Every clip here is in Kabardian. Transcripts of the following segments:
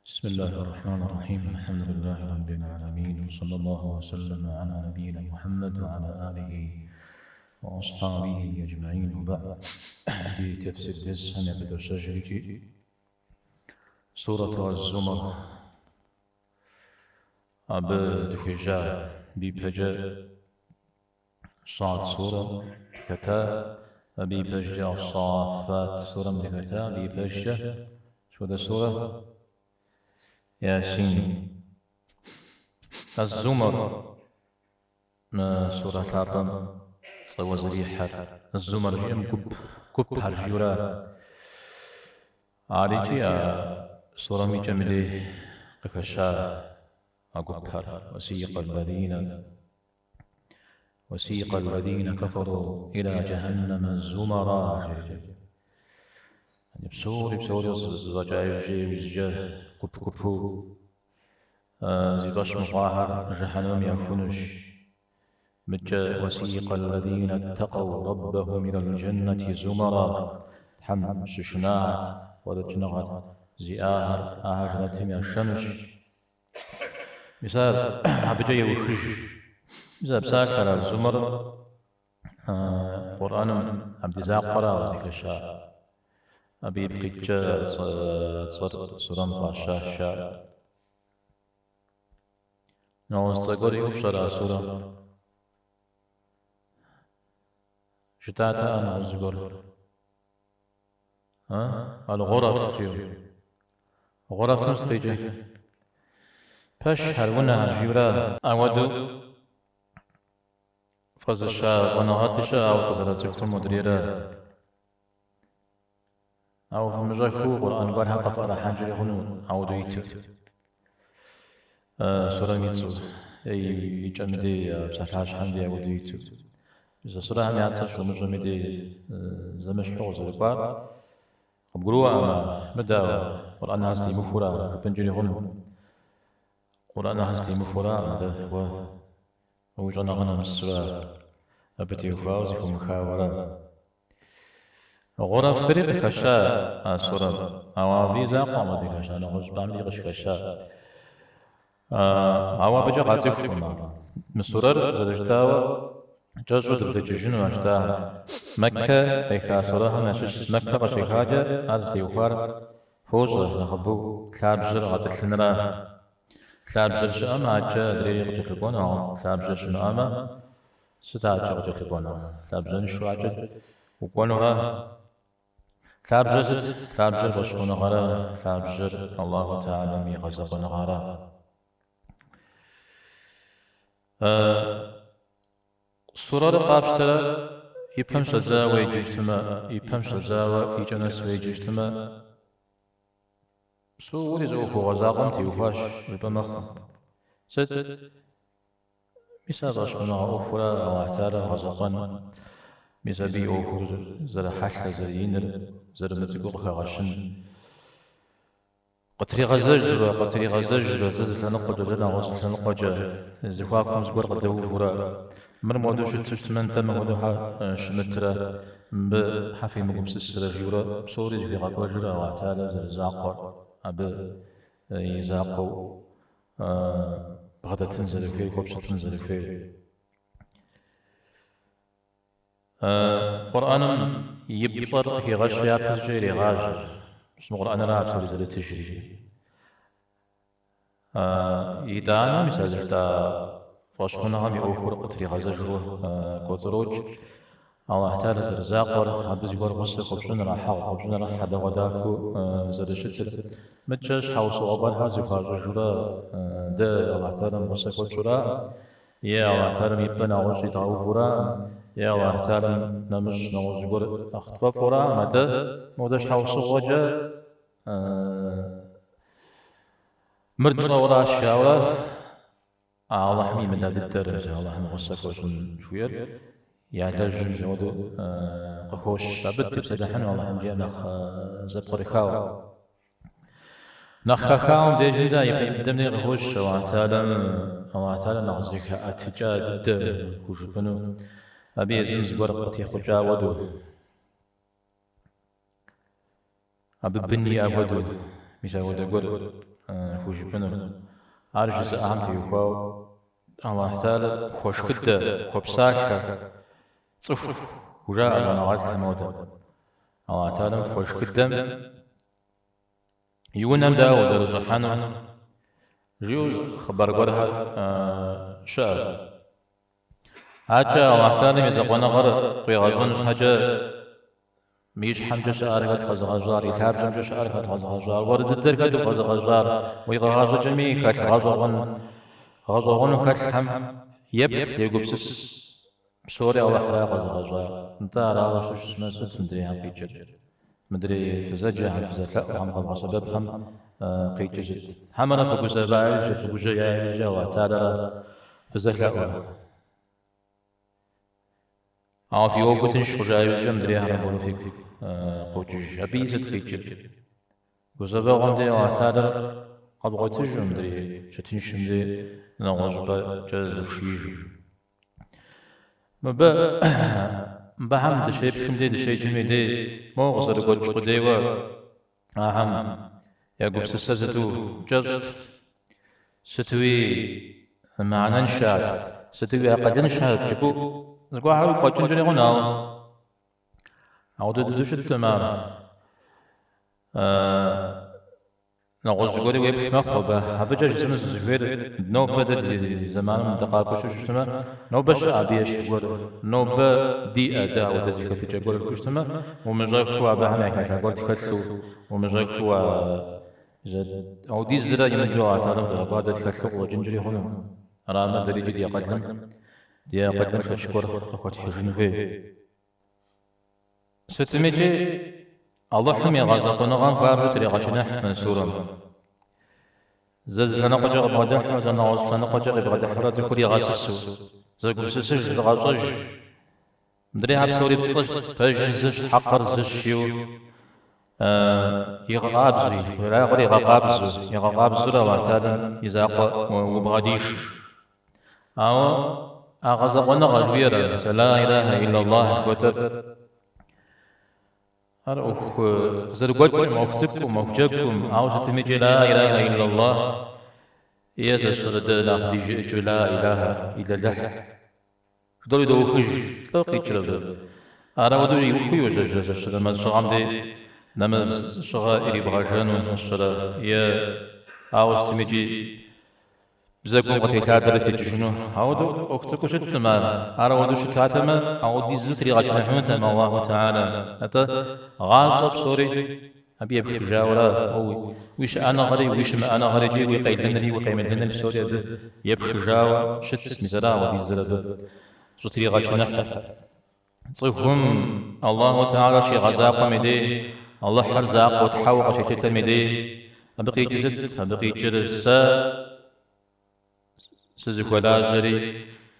بسم الله الرحمن الرحيم. الحمد لله رب العالمين، وصلى الله وسلم على نبينا محمد وعلى آله وأصحابه أجمعين، وبعد. Ди тефсир дерсхэм япыдощэжыр икӏи سورة الزمر абы дыхуежьа. Абы ипэкӏэ Сад сурэм дыхэта, абы ипэжкӏэ Сафат сурэм дыхэта, абы ипэжкӏэ сыт хуэдэ сурэ? Ясин. Аз-Зумар мы сурэ лъапӏэм цӏэуэ зэрихьэр. Аз-Зумар жиӏэм гуп, гупхэр жиӏэурэ. Ар икӏи а сурэм и кӏэм дей къыхэща а гупхэр. Васикъэ аллазина Васикъэ аллазина кафару иля джэхьэннэмэ зумара, жеӏэ. Псори, псори зэфӏэкӏа иужькӏэ, иужькӏэ гуп-гупу зи фӏэщ мыхъуахэр жыхьэнмэм яхунущ. Мыдкӏэ васикъэ аллазина ттакъэу раббахум иля лджэннэти зумара, Тхьэм щышынахэр, фӏэлӏыкӏыныгъэр зиӏахэр, ахэр жэнэтым яшэнущ. Мис ар абыкӏэ еухыж. Мис а псалъэр, а Зумэр Къурӏэным абдей закъуэра къыздыхэщар. Абы ипкъ иткӏэ цӏэр сурэм фӏащащ ар. Нэгъуэщӏ цӏэ гуэр иӏэу пщӏэрэ а сурэм? Жытӏатэкъэ нэгъуэщӏ зыгуэр? Аль-Гъурэф жиӏэу. Гъурэфым сыт къикӏыр? Пэшхэр, унэхэр жиӏэурэ. Ауэдэу фӏэзыща щӏэныгъэлӏи щыӏэ, ауэ къызэрацӏыхур модрейра. Ауэ фымыщӏэххэу Къурӏэн гуэрхэр къыфӏэрыхьэнкӏэри хъуну ауэдэу иту. Сурэм и цӏэу, е и кӏэм дей, псалъащхьэм дей ауэдэу иту. Мис а сурэхэм я цӏэр щумыщӏэми дей зэмыщхьу къызэрыкӏуар къыбгурыӏуэкъым ар. Мыдэ Къурӏэнхэр зэтемыхуэура жыпӏэнкӏэри хъуну. Къурӏэнхэр зэтемыхуэура, мыдэ уэ уи щӏэныгъэ нэмысура, абы теухуауэ зэхыумыхауэ ара. Гъурэфри къыхэща а сурэм, ауэ абы и закъуэкъым къыздыхэща, нэгъуэщӏ щӏыпӏэми къыщыхэща. Ауэ абыкӏэ къацӏыхукъым ар. Мы сурэр зэрыжытӏауэ кӏэщӏу дыблэкӏыжыну а жытӏахэм. Мэккэ къеха сурэхэм ящыщ Мэккэ къыщехакӏэ ар зытеухуар фощӏэ, нэхъыбэу лъабжьэр гъэтӏылъынра. Лъабжьэр щыӏэмэ, адэкӏэ адрейри къыкӏэлъыкӏуэну, ауэ лъабжьэр щымыӏэмэ, сыт адэкӏэ къыкӏэлъыкӏуэну? Лъабжьэншэу адэкӏэ укӏуэнура? Лъабжьэр сыт? Лъабжьэр фӏэщхъуныгъэра, лъабжьэр Аллаху Тэхьэлам и гъэзэкъуэныгъэра? Сурэр къапщтэрэ и пэм щӏэдзауэ уеджэу щытмэ, и пэм щӏэдзауэ и кӏэм нэс уеджэу щытмэ, псори зы ӏуэхугъуэ закъуэм теухуащ жыпӏэ мэхъу. Сыт? Мис а фӏэщхъуныгъэ ӏуэхура Аллахь Тэхьэлар гъэзэкъуэн, мис абы и ӏуэхур зэрыхьэлъэр, зэрыиныр, зэрымыцӏыкӏур къыхэгъэщын. Къытригъэзэжурэ, къытригъэзэжурэ, зэ зы лъэныкъуэкӏэ, зэ нэгъуэщӏ зы лъэныкъуэкӏэ, зэхуакум зыгуэр къыдэувурэ, мыр мыуэдэу щыту щытмэ, нтӏэ мыуэдэу хьэ щымытрэ, мыбы хьэ фемыгупсысрэ жиӏэурэ псори зыхуигъэкӏуэжыр Аллахь Тэхьэлар зэрызакъуэр, абы и закъуэу бгъэдэтын зэрыхуейр, хуэпщылӏын зэрыхуейр. Къурӏэным и пщӏэр къыхигъэщу япэщӏыкӏэ ирегъажьэ. Мис мы Къурӏэныра псори зэрытыжри. Итӏанэ, мис а жытӏа фӏэщхъуныгъэм и ӏуэхур къытригъэзэжу кӏуэцӏрокӏ. Аллахь Тэхьэлар зэрызакъуэр, абы зыгуэр гъусэ хуэпщӏыныр, ӏыхьэгъу хуэпщӏыныр хьэдэгъуэдахэу зэрыщытыр. Мыдкӏэ щхьэусыгъуэ гуэрхэр зыхуащӏыжурэ дэ Аллахь Тэхьэлам гъусэ хуэтщӏура, е Аллахь Тэхьэлам и пӏэ нэгъуэщӏ идгъэувура, е Аллахь Тэхьэлам нэмыщӏ нэгъуэщӏ зыгуэр нэхъ тфӏэфӏура, атӏэ мыуэдэ щхьэусыгъуэкӏэ мыр тщӏэуращ жаӏэурэ Алыхьым имыда дыдэр, мис Алыхьым гъусэ хуэщӏын жыхуиӏэр ялэжьым мис ауэдэу къыхощ. Абы дытепсэлъыхьыну Алыхьым жиӏэм нэхъ зэпкърыхауэ. Нэхъ хэхауэм дежым дэ ипэ дыдэм дей къыхощ Аллахь Тэхьэлам, Аллахь Тэхьэлар нэхъ зыхэӏэтыкӏа дыдэ хужыпӏэну, абы езым зыгуэр къытехъукӏа хуэдэу, абы бын иӏэ хуэдэу, мис апхуэдэ гуэр. хужыпӏэнур? Ар жызыӏэхэм теухуауэ Аллахь Тэхьэлэр хуэшхыдэ, хуэпсалъэ цӏыху хужаӏэ щӏэныгъэлӏхэм ауэдэ. Аллахь Тэхьэлэм хуэшхыдэм и унэм дауэ узэрыщӏыхьэнур жиӏэу хъыбар гуэрхэр щыӏэщ. Адэкӏэ Аллахь Тэхьэлэм и закъуэныгъэр къуигъэщӏэн щхьэкӏэ мы и щхьэмкӏэ щыӏэр хэт къэзыгъэщӏар, и лъабжьэмкӏэ щыӏэр хэт къэзыгъэщӏар, уэр дыдэр хэт укъэзыгъэщӏар, уи къэгъэщӏыкӏэми хэлъ гъэщӏэгъуэн, гъэщӏэгъуэну хэлъхэм еплъ, егупсыс. Псори Алыхьра къэзыгъэщӏар. Нтӏэ, арауэ щытмэ, сыт мыдрейхэм къикӏыр? Мыдрей фызэджэхэм, фызэлъэӏухэм, къэвгъэсэбэпхэм къикӏыр сыт? Хьэмэрэ фыгузэва иужькӏэ, фыгужьея иужькӏэ Алыхь Тэхьэлэра фызэлъэӏур? Ауэ фи ӏуэхур тынш хъужа иужькӏэ мыдрейхэр аргуэру фигу къокӏыж. Абыи сыт къикӏыр? Гузэвэгъуэм дей Алыхь Тэхьэлэр къэвгъуэтыжу, мыдрей щытыншым дей нэгъуэщӏыпӏэкӏэ зыфшиижу. Мыбы, мыбыхэм дыщеплъым дей, дыщеджэм и дей, моуэ къызэрыгуэкӏ къудейуэ ахэм я гупсысэр сыту кӏэщӏт, сытуи мыхьэнэншэт, сытуи акъылыншэт жыпӏэу зыгуэрхэр уигу къэкӏынкӏэри хъун, ауэ ауэдэ дыдэу щыткъым ар. Нэгъуэщӏ зыгуэри уеплъ мэхъу абы. Абыкӏэ жысӏэну сызыхуейр, нобэ дэ ди зэманым дыкъакӏуэу щытмэ, нобэ щыӏэ абы ещхь гуэр, нобэ диӏэ дэ ауэдэ зэхэтыкӏэ гуэр жыпӏэу щытмэ, умыщӏэххэу абыхэм яхэлъа гуэр тхэлъу, умыщӏэххэу а аудизрэ имыдэу Алыхь Тэхьэлэм къигъэкӏуар дэ тхэлъу къыщӏэкӏынкӏэри хъуну. Арамэ, дэри иджы ди акъылым, ди акъылым шэч гуэр къыхуэтхьыжын хуей. Сытмикӏи, Алыхьым и гъэзэкъуэныгъэм хуабжьу трегъэчыныхь мы сурэм. Зэ зы лъэныкъуэкӏэ къыбгъэдыхьу, зэ нэгъуэщӏ лъэныкъуэкӏэ къибгъэдыхьурэ цӏыхур игъэсысу, зэгупсысыж, зыгъэщӏэж. Мыдрейхэр псори пцӏыщ, пэжыр зыщ, хьэкъыр зыщ жиӏэу игъэкъабзэу, хъуреягъыр игъэкъабзэу, игъэкъабзэурэ Алыхь Тэхьэлэм и закъуэ убгъэдишу. Ауэ а гъэзэкъуэныгъэ жыхуиӏэр, мис а ла илахьэ иллаллахь жыхуэтӏэр, ар ӏуэху къызэрыгуэкӏым, ӏуэху цӏыкӏум, ӏуэху джэгум, ауэ сытмикӏи ла илахьэ иллаллахь е зэщэрэ дэ нэхъ ди жыӏэкӏэу ла илахьэ илэлыхь жыдори доухыж, лӏо къикӏыр абы. Ар ауэдэу иухыу йожьэжрэ зэщэ нэмэз щыгъэм дей нэмэз щыгъэ ирибгъэжэну зэщэрэ е ауэ сытмикӏи Бзэгум къытелъадэрэ текӏыжыну. Ауэдэу ӏуэху цӏыкӏуу щыткъым ар. Ар ауэдэу щытатэмэ, ауэдизу тригъэчыныхьынутэкъым Аллаху Тэхьэлэ. Атӏэ, гъащӏэ псори абы епхыжауэра, уэ уи щыӏэныгъэри, уи щымыӏэныгъэри икӏи уи къелынри, уи къемылынри псори абы епхыжауэ щытщ, мис ара ауэдизыр абы щӏытригъэчыныхьыр. Цӏыхум Аллаху Тэхьэлэр щигъэзакъуэм и дей, Алыхьыр закъуэу Тхьэуэ къыщилъытэм и дей, абы къикӏыр сыт? Абы къикӏыр сэ сызыхуэлажьэри,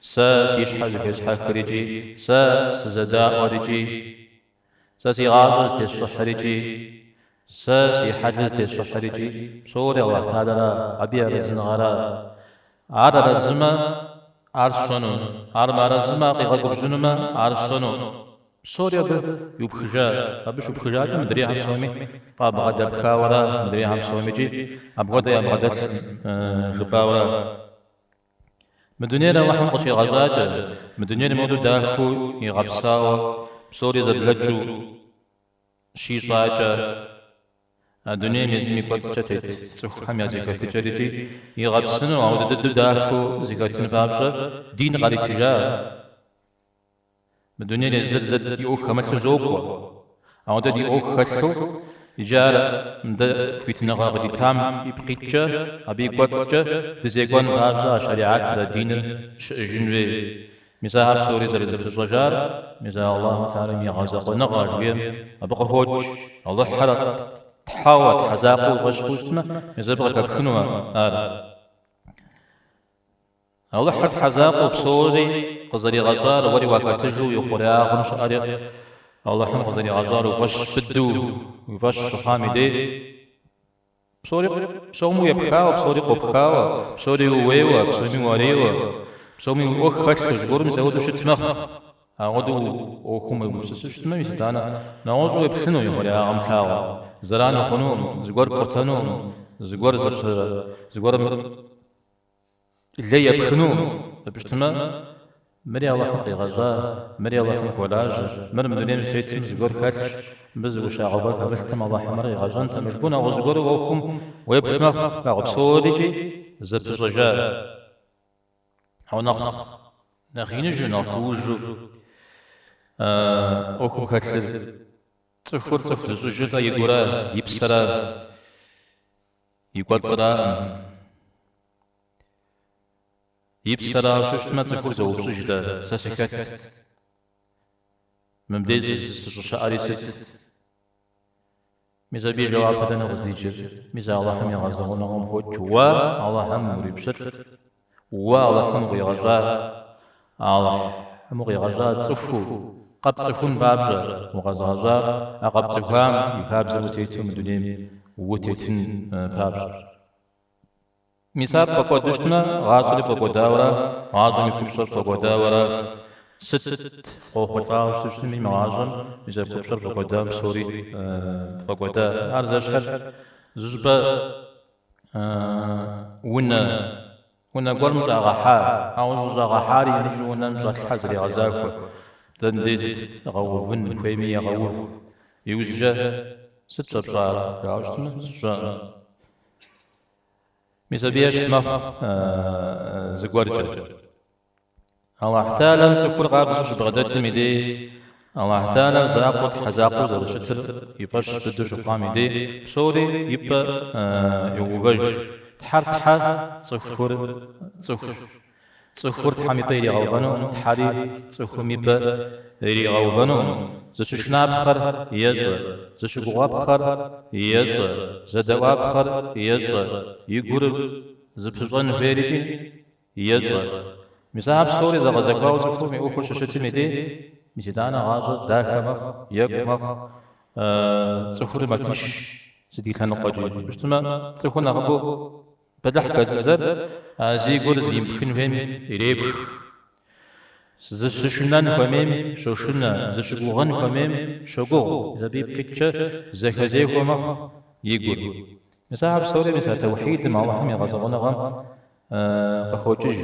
сэ си щхьэр зыхуесхьэхыр икӏи, сэ сызэдаӏуэр икӏи, сэ си гъащӏэр зытесщӏыхьыр икӏи, сэ си хьэлыр зытесщӏыхьыр икӏи, псори Аллахь Тэхьэлэра, абы и арэзыныгъэра. Ар арэзымэ, ар сщӏэну, ар мыарэзымэ, ар къигъэгубжьынумэ, ар сщӏэну. Псори абы иупхыжа, абы щупхыжакӏэ мыдрейхэм псоми къабгъэдэпхауэра, мыдрейхэм псомикӏи апхуэдэ ябгъэдэлъ жыпӏауэра. Мы дунейр Алыхьым къыщигъэщӏакӏэ, мы дунейр моду дахэу игъэпсауэ, псори зэблэкӏыу щищӏакӏэ, А дунейм езым и кӏуэцӏкӏэ тет цӏыхухэм я зэхэтыкӏэр икӏи игъэпсыну, ауэдэ дыдэу дахэу зэхэтын папщӏэ дин къаритыжа. Мы дунейр езыр зэ ди ӏуэху хэмылъу зокӏуэ. Ауэ дэ ди ӏуэху хэлъу, иджы ар дэ хуитыныгъэ къыдитам ипкъ иткӏэ, абы и кӏуэцӏкӏэ дызекӏуэн папщӏэ а шэригьэтыр, а диныр щыӏэжын хуей. Мис ахэр псори зэрызэпыщӏэжар, мис а Аллаху Тэхьэлэм и гъэзэкъуэныгъэ жыхуиӏэм абы къыхокӏ. Алыхьыр Тхьэуэ, Тхьэ закъуэу уи фӏэщ хъуу щытмэ, мис абы къыхэпхыну ар. Алыхьыр Тхьэ закъуэу псори къызэригъэщӏар, уэри уахэтыжу уи хъуреягъым щыӏэри Алыхьым къызэригъэщӏар уи фӏэщ быдэу, уи фӏэщ щыхъуам и дей. Псори псоми уепхауэ, псори къопхауэ, псори ууейуэ, псоми уарейуэ, псоми уи ӏуэху хэлъу, зыгуэрым мис ауэдэу щыт мэхъу. Ауэдэу ӏуэхум уегупсысу щытмэ, мис итӏанэ нэгъуэщӏу уеплъыну и хъуреягъым плъагъуу. Зэран ухъунукъым, зыгуэр пкъутэнукъым. Зыгуэр зыгуэрым лей епхыну щытмэ, мыри Алыхьым къигъэщӏа, мыри Алыхьым хуолажьэ, мыр мы дунейм зытетым зыгуэр хэлъщ, мыбы зы ӏущагъэ гуэр хэмылътэм Алыхьым ар къигъэщӏэнтэм, жыпӏэу нэгъуэщӏ зыгуэру ӏуэхум уеплъ мэхъу, ауэ псорикӏи зэпыщӏэжа. Ауэ нэхъ нэхъ иныжу, нэхъ куужу ӏуэхум хэлъыр цӏыхур цӏыху зыщӏыжыр-тӏэ и гура, и псэра, и кӏуэцӏыраӏым. И псэрауэ щытмэ, цӏыхур зоупщӏыж-тӏэ, сэ сыхэт? Мыбдеж сыщӏыщыӏэри сыт? Мис абы и жэуапыр дэнэ къыздикӏыр? Мис Алыхьым и гъэзэкъуэныгъэм къокӏ, Уэ Алыхьым урипщылӏ, уэ Алыхьым укъигъэщӏа, Алыхьым укъигъэщӏа цӏыхуу къэпцӏыхун папщӏэ укъэзыгъэщӏар, а къэпцӏыхуам и хабзэм утету мы дунейм утетын папщӏэ. Мис ар пфӏэкӏуэду щытмэ, гъащӏэри пфӏэкӏуэдауэра, гъащӏэм и купщӏэр пфӏэкӏуэдауэра? Сыт къохъулӏауэ щыту щытми, мы гъащӏэм мис а купщӏэр пфӏэкӏуэдам псори пфӏэкӏуэда. Ар зэщхьыр зыщӏыпӏэ унэ, унэ гуэрым щӏагъэхьа, ауэ щӏыщӏагъэхьари имыщӏэу унэм щӏэлъхэр зэрегъэзахуэ. Дэ мыбдеж сыт гъэувын хуейми егъэув. Иужькӏэ сыт щӏэпщӏар? Жаӏэу щытмэ, сщӏэкъым. Мис абы ещхь мэхъу зыгуэркӏэ. Аллахь Тэхьэлам цӏыхур къабзэу щыбгъэдэтым и дей, Аллахь Тэхьэлар закъуэу Тхьэ закъуэу зэрыщытыр и фӏэщ быдэу щыхъуам и дей, псори и пӏэ йоувэж. Тхьэр Тхьэ, цӏыхур цӏыхущ. Цӏыхур Тхьэм и пӏэ иригъэувэнукъым, Тхьэри цӏыхум и пӏэ иригъэувэнукъым. Зыщышынапхъэр ещӏэ, зыщыгугъуапхъэр ещӏэ, зэдэӏуапхъэр ещӏэ, и гур зыпыщӏэн хуейрикӏи ещӏэ. Мис ахэр псори зэгъэзэхуауэ цӏыхум и ӏуэхур щыщытым и дей, мис итӏанэ гъащӏэр дахэ мэхъу, екӏу мэхъу, цӏыхур мэтынш сыт и лъэныкъуэкӏи. Щытмэ, цӏыхур нэхъыбэу Бэлыхь хэзыдзэр а зи гур зримыпхын хуейм ирепх. Зыщышынэн хуэмейм щошынэ, зыщыгугъын хуэмейм щогугъ, мис абы ипкъ иткӏэ зэхэзехуэ мэхъу и гур. Мис ахэр псори мис а тэухьидым, Алыхьым и гъэзэкъуэныгъэм къыхокӏыж.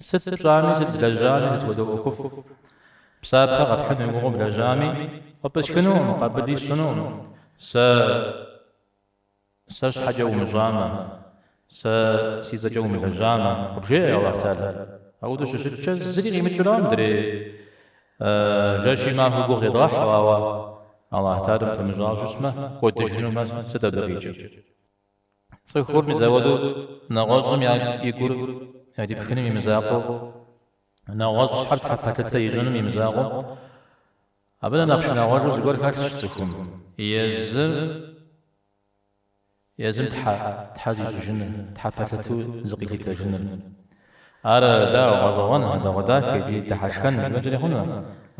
Сыт пщӏами, сыт блэжьами, сыт хуэдэ ӏуэхуфӏ псапэ къэпхьын уи гугъэу блэжьами, къыпӏысхынукъым, къабыли сщӏынукъым. Сэ Сэр щхьэкӏэ умыщӏамэ, сэ си цӏэкӏэ умылэжьамэ, къыбжеӏэ Аллахь Тэхьэлам. Ауэдэу щыщыткӏэ зыри къимыкӏыура мыдрей жэщи махуи гугъу зедгъэхьу, ауэ Аллахь Тэхьэлам пымыщӏауэ щытмэ, кӏуэдыжынумэ, сыт абы къикӏыр? Цӏыхур мис ауэдэу нэгъуэщӏым и гур ярипхыным и мызакъуэу, нэгъуэщӏхэр тхьэпэлъытэ ищӏыным и мызакъуэу, абы нэ нэхъ шынагъуэжу зыгуэр хэлъщ цӏыхум. Езыр Езым тхьэ, тхьэ зищӏыжыныр, тхьэпэлъытэу зыкъилъытэжыныр. Ар дауэ гъэщӏэгъуэн, хьэдэгъуэдахэ икӏи дыхьэшхэн жыпӏэнкӏэри хъуну,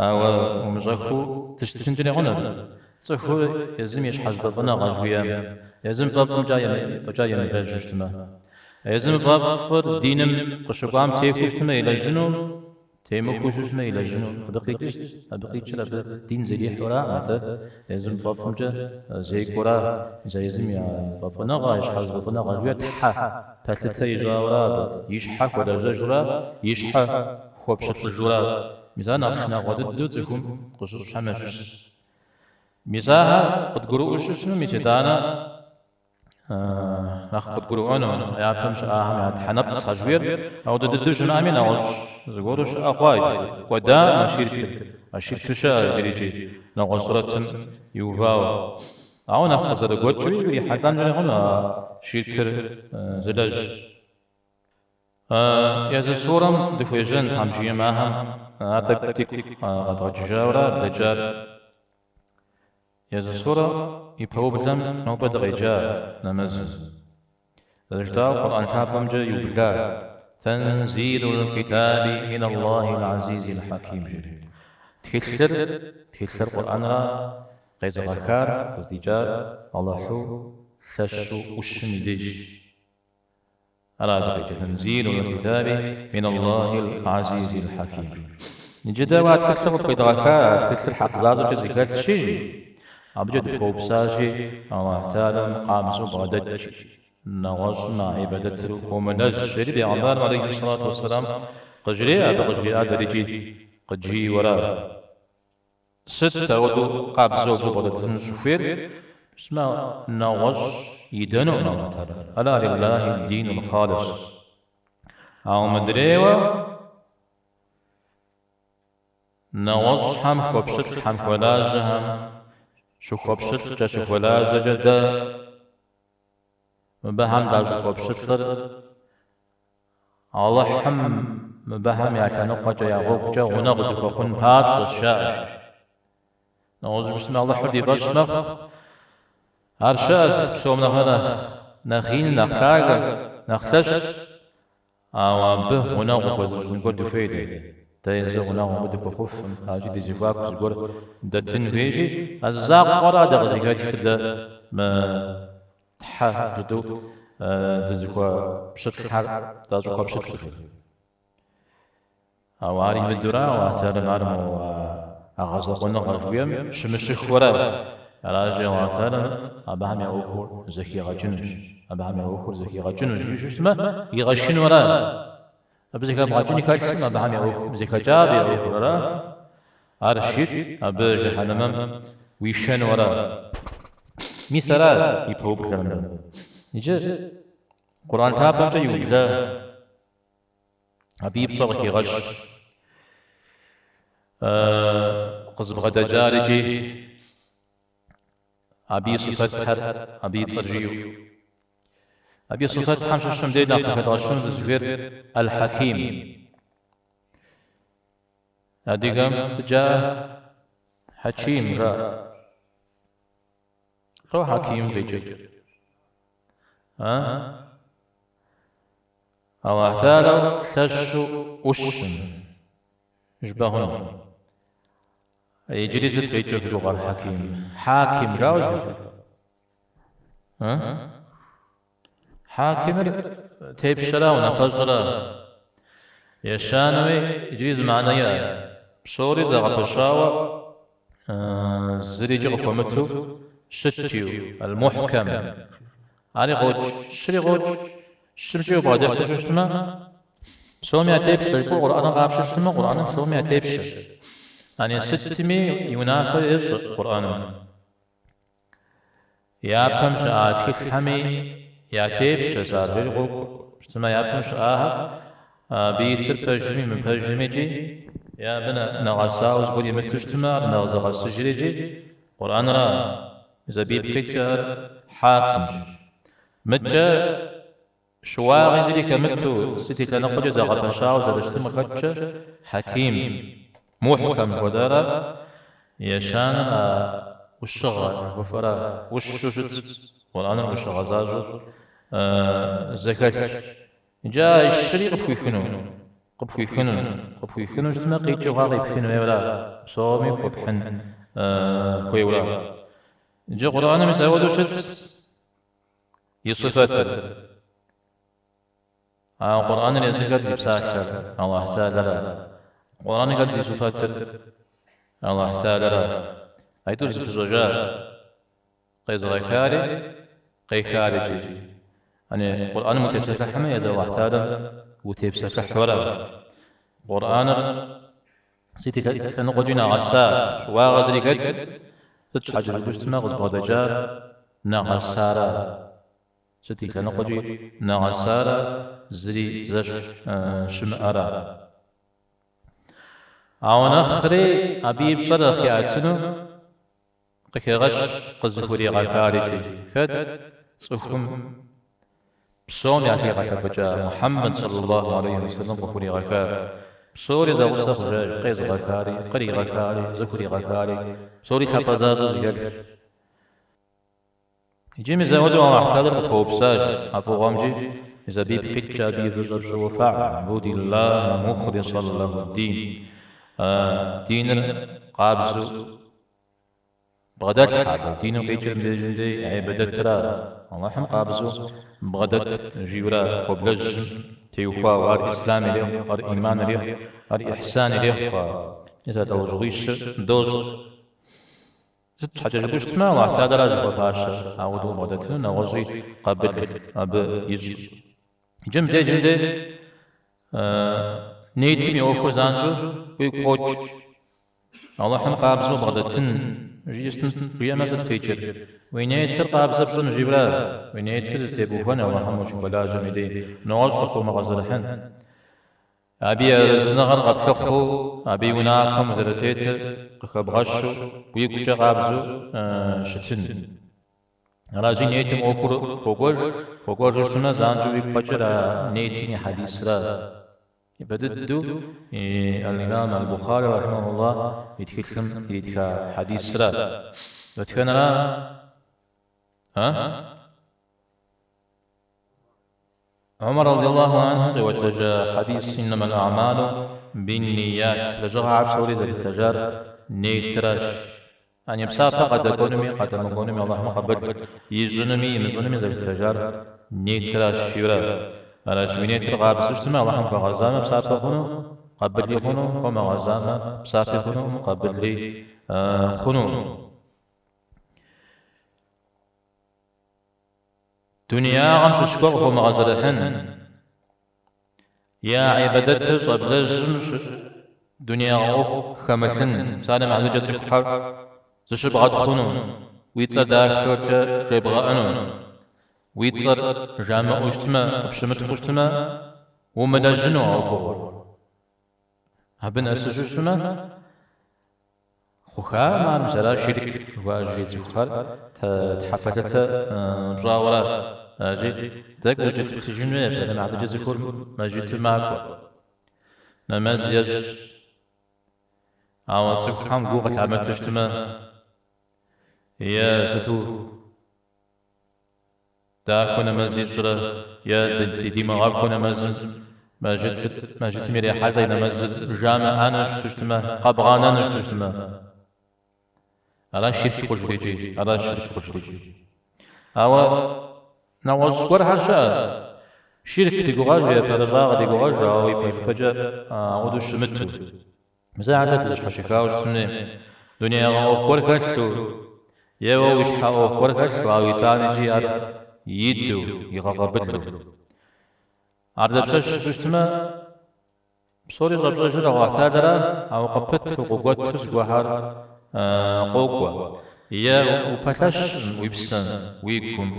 ауэ умыщӏэххэу дыщытынкӏэри хъуну. Цӏыхур езым и щхьэзыфӏэфӏыныгъэ жыхуиӏэм, езым фӏэфӏымкӏэ фӏэкӏа емылэжьу щытмэ, езым фӏэфӏыр диным къыщыкӏуам техуэу щытмэ, илэжьыну, Темыхуэу щытмэ илэжьыну абы къикӏыщт, абы къикӏыр абы дин зэрихьэураӏым, атӏэ езым фӏэфӏымкӏэ зекӏуэра, мис а езым и фӏэфӏыныгъэ, и щхьэзыфӏэфӏыныгъэ жыхуиӏэр тхьэ пэлъытэ ищӏауэра абы, и щхьэ хуэлэжьэжура, и щхьэ хуэпщылӏыжура. Мис ар нэхъ шынагъуэ дыдэу цӏыхум къыщыщӏхэм ящыщщ. Мис ахэр къыдгурыӏуэу щытмэ, мис итӏанэ Нэхъ къыдгурыӏуэну, япэм щыӏахэм я тхьэнэпцӏ жыхуиӏэр, ауэдэ дыдэу щымыӏэми нэгъуэщӏ зыгуэру щыӏэ хъуа иджы. Кӏуэдаӏым а ширкыр, а ширкыр щыӏэ иджыри икӏи нэгъуэщӏ сурэтым иувауэ. Ауэ нэхъ къызэрыгуэкӏыуи урихьэлӏэнкӏэри хъуну а ширкыр зылэжь. Езы сурэм дыхуежьэн Тхьэм жиӏэм ахэм ар тӏэкӏу дигу къэдгъэкӏыжауэрэ блэкӏар. Езы сурэм и пэублэм нобэ дыкъеджа нэмэзым. Зэрыжытӏауэ Къурӏэн лъапӏэмкӏэ иубла, Тэнзилул китаби мин Аллахил азизил хьэким жери. Тхылъыр, тхылъыр Къурӏэнра къезыгъэхар, къыздикӏар Алыхьу лъэщу ӏущым и дежщ. Ара абы къикӏыр, Тэнзилул китаби мин Аллахил азизил хьэким. Иджы дэ уэ а тхылъыр къыпхуедгъэха, а тхылъыр хьэкъ защӏэкӏэ зэхэлъщи, жи. Абыкӏэ дыпхуэупсащи, Аллахь Тэхьэлам къабзэу бгъэдэт, нэгъуэщӏым а ӏибадэтыр хуомылэжь, жери бегъымбарым алейхи сэлату уэсселам къыжреӏэ, абы къыжриӏар дэрикӏи къыджиӏэуэрэ. Сыт ауэдэу къабзэу абы бгъэдэтыну щӏыхуейр? Псмэ, нэгъуэщӏ идэнукъым Аллахь Тэхьэлам. Ала лиллахи динул халис. Ауэ мыдрейуэ нэгъуэщӏхэм хуэпщылӏхэм, хуэлажьэхэм щыхуэпщылӏкӏэ, щыхуэлажьэкӏэ дэ мыбыхэм дащӏыхуэпщылӏыр Алыхьым мыбыхэм я лъэныкъуэкӏэ, я гъуэгукӏэ гъунэгъу дыхуэхъун папщӏэщ, жаӏэ. Нэгъуэщӏу щытмэ, Алыхьыр ди фӏэщ мэхъу. Ар щыӏэщ псом нэхърэ нэхъ ин, нэхъ лъагэ, нэхъ лъэщ. Ауэ абы гъунэгъу хуэзыщӏын гуэр дыхуей дэ. Дэ езы гъунэгъу абы дыхуэхъуфым, аращи ди зэхуаку зыгуэр дэтын хуейщи, а зы закъуэра дэ къызыхэтхыр дэ мы Тхьэ жытӏэу дызыхуэпщылӏхэр дащӏыхуэпщылӏыр. Ауэ ар имыдэура, Аллахь Тэхьэлам ар мо а гъэзэкъуэныгъэ жыхуиӏэм щымыщыхуэрэ. Аращи, Аллахь Тэхьэлам абыхэм я ӏуэхур зэхигъэкӏынущ. Абыхэм я ӏуэхур зэхигъэкӏынущ жиӏэу щытмэ, игъэшынуэра? Абы зэхэбгъэкӏын хэлъым абыхэм я ӏуэху зэхэкӏа абы я ӏуэхур, ара? Ар щит, абы жыхьэнэмэм уишэну ара? Мис ара и пэублэр мыбы. Иджы Къурӏэн лъапӏэмкӏэ иубла абы и пщӏэр къыхигъэщ. Къызыбгъэдэкӏар икӏи абы и сыфэтхэр, абы и цӏэр жиӏэу. Абы и сыфэтхэм щыщым мыбдеж нэхъ къыхэдгъэщыну дызыхуейр Аль-Хьэким. Адыгэм сыт жаӏэ? Хьэчим жаӏэ. Лӏо Хьэким къикӏыр? А? Аллахь Тэхьэлэр лъэщу ӏущым жыпӏэ хъуну. Иджыри сыт къикӏыр фи гугъэр Хьэким? Хьаким жаӏэу зэхэфха? А? Хьакимыр тепщэра, унафэщӏра? Ещанэуи иджыри зы мыхьэнэ иӏэ. Псори зэгъэпэщауэ зырикӏи къыхуэмыту щыт жиӏэу, аль-мухькэм. Ари къокӏ, щыри къокӏ. Щымкӏи убгъэдыхьу щытмэ, псоми я тепщэ, жыпӏэу Къурӏэныр къапщтэу щытмэ, Къурӏэныр псоми я тепщэ. Ани сытми и унафэ ещӏ Къурӏэным. Япэм щыӏа тхылъхэми я тепщэщ ар, жери къокӏуэ. Щытмэ, япэм щыӏахэр абы итыр пэжми мыпэжми икӏи, е абы нэгъэсауэ зыгуэр имыту щытмэ, ар нэзыгъэсыжри икӏи Къурӏэнра. Мис абы ипкъ иткӏэ ар хьакимщ. Мыдкӏэ щыуагъи зыри хэмыту, сыт и лъэныкъуэкӏэ зэгъэпэщауэ зэрыщытым къыхэкӏкӏэ, хьэким, мухькэм жыхуэтӏара, ещанэр а ӏущыгъэ жыхуэфӏэра, ӏущу щытщ, Къурӏэныр ӏущыгъэ защӏэу зэхэлъщ. Иджы а щыри къыпхуихыну, къыпхуихыну, къыпхуихыну щытмэ, къикӏыу хъуар къипхын хуейуэра, псоми хуэпхьын хуейуэра. Иджы Къурӏэным мис апхуэдэу щытщ. И сыфэтыр. Ауэ Къурӏэныр езыр хэт зи псалъэр? Аллахь Тэхьэлэра. Къурӏэныр хэт зи сыфэтыр? Аллахь Тэхьэлэра. Аитӏур зэпыщӏэжа, къезыгъэхари, къехари икӏи. Ани Къурӏэным утепсэлъыхьмэ, езы Аллахь Тэхьэлэм утепсэлъыхьуэра. Къурӏэныр сыт и лъэныкъуэкӏи нэгъэса, щыуагъэ зыри хэт, сыт щхьэкӏэ жыпӏэу щытмэ, къызыбгъэдэкӏар нэгъэсара, сыт и лъэныкъуэкӏи нэгъэсара, зыри зэщхь щымыӏэра. Ауэ нэхъри абы и пщӏэр нэхъ иӏэтыну Къыхегъэщ къызыхуригъэхар икӏи хэт цӏыхум псом яхигъэлъэпӏыкӏа Мухьэммэд сэллаллаху алейхи уэсэлэм къыхуригъэхар. Псори зэгъусэ хъужащ, къезыгъэхари, къригъэхари, зыхуригъэхари, псори лъапӏэ защӏэ зыхэлъ. Иджы мис апхуэдэу Аллахь Тэхьэлэр къыпхуэупсащ а фӏыгъуэмкӏи, мис абы ипкъ иткӏэ абы и фӏыщӏэ пщӏыуэ фэӏбудиллахьэ мухлисан лэху-ддин, диныр къабзэу бгъэдэлъхьэ абы, диным къикӏыр мыбдежым дей гьибадэтра, Аллахьым къабзэу бгъэдэт жиӏэурэ хуэблэжьым теухуауэ, ар ислъам ирехъу, ар иман ирехъу, ар ихьсан ирехъу, мис а лӏэужьыгъуищыр дощӏ. Сыт щхьэкӏэ жыпӏэу щытмэ, Аллахь Тэхьэлара зыхуэфащэр, ауэдэу убгъэдэтыну нэгъуэщӏи къабыл абы ищӏ. Иджы мыбдежым де нейтым и ӏуэхур занщӏэу уигу къокӏ. Алыхьым къабзэу убгъэдэтын жиӏэмэ сыт къикӏыр? Уи нейтыр къабзэ пщӏын жиӏэура? Уи нейтыр зытебухуэн Алыхьым ущыхуэлажьэм и дей нэгъуэщӏ къыхыумыгъэзэрыхьын. Абы и арэзыныгъэр къэплъыхъуу, абы и унафэм узэрытетыр къыхэбгъэщу, уигукӏэ къабзэу щытын. Аращи, нейтым ӏуэхур хуокӏуэж, хуэкӏуэжу щытмэ, занщӏэу уигу къэкӏыр а нейтым и хьэдисра. Ипэ дыдэу Аль-Имам Аль-Бухари рахьимахуллах и тхылъым иритха хьэдисра. Дэтхэнэра? А? Умар радиаллаху анху къиӏуэтэжа хьэдис Иннамал а'малу бин-нийят лэжьыгъэхэр псори зэлъытэжар нейтыращ. Яни псапэ къадэкӏуэнуми къадэмыкӏуэнуми Алыхьым къабыл ищӏынуми имыщӏынуми зэлъытэжар нейтыращ жиӏэурэ. Аращ, уи нейтыр къабзэу щытмэ, Алыхьым хуэгъэзамэ псапэ хъуну, къабыли хъуну, хуэмыгъэзамэ псапи хъунукъым, къабыли хъуну. Дунеягъэм щыщ гуэр къыхомыгъэзэрыхьын. Е а ӏибадэтыр щӏэблэжьым дунеягъэ ӏуэху хэмылъын, псалъэм и хьэтыркӏэ цӏыхухэр зыщыбгъэтхъуну, уи цӏэр дахэкӏэ жебгъэӏэну, уи цӏэр жамыӏэу щытмэ, къыпщымытхъуу щытмэ, умылэжьыну а ӏуэхугъуэр. Абы нэсу щытмэ, Хъухам ар мис ара ширк жыхуаӏэжри цӏыхухэр тхьэпэлъытэ пщӏауэра. Аращи, тӏэкӏу укӏэлъыплъыжын хуей, псалъэм и хьэтыркӏэ цӏыхур мэжджытым макӏуэ, нэмэз ещӏ. Ауэ цӏыхухэм гу къылъамытэу щытмэ, е сыту Дахэу нэмэз ищӏрэ е димыгъэхуу нэмэзым мэжджытыр, мэжджытым ирехьэлӏэ и нэмэзыр жамыӏэну щыту щытмэ, къэбгъэнэну щыту щытмэ. Аращ ширк хъужыр икӏи, аращ ширк хъужыр икӏи. Ауэ нэгъуэщӏ гуэрхэр щыӏэ. Ширк ди гугъэж е фэрыщӏагъэ ди гугъэж, ауэ ипэжыпэкӏэ ауэдэу щымыту. Мис ахэр тӏэкӏу зэщхьэщыхауэ щытын хуей. Дунеягъэ ӏуэху гуэр хэлъу, е уэ уи щхьэ ӏуэху гуэр хэлъу, ауэ итӏанэкӏи ар идэу, игъэкъабылу. Ар дапщэщ щыту щытмэ, псори щӏэпщӏэжыр Аллахь Тэхьэлара, ауэ къыпыту, къыгуэту зыгуэрхэр къокӏуэ. Е упэлъэщкъым уи псэм, уи гум.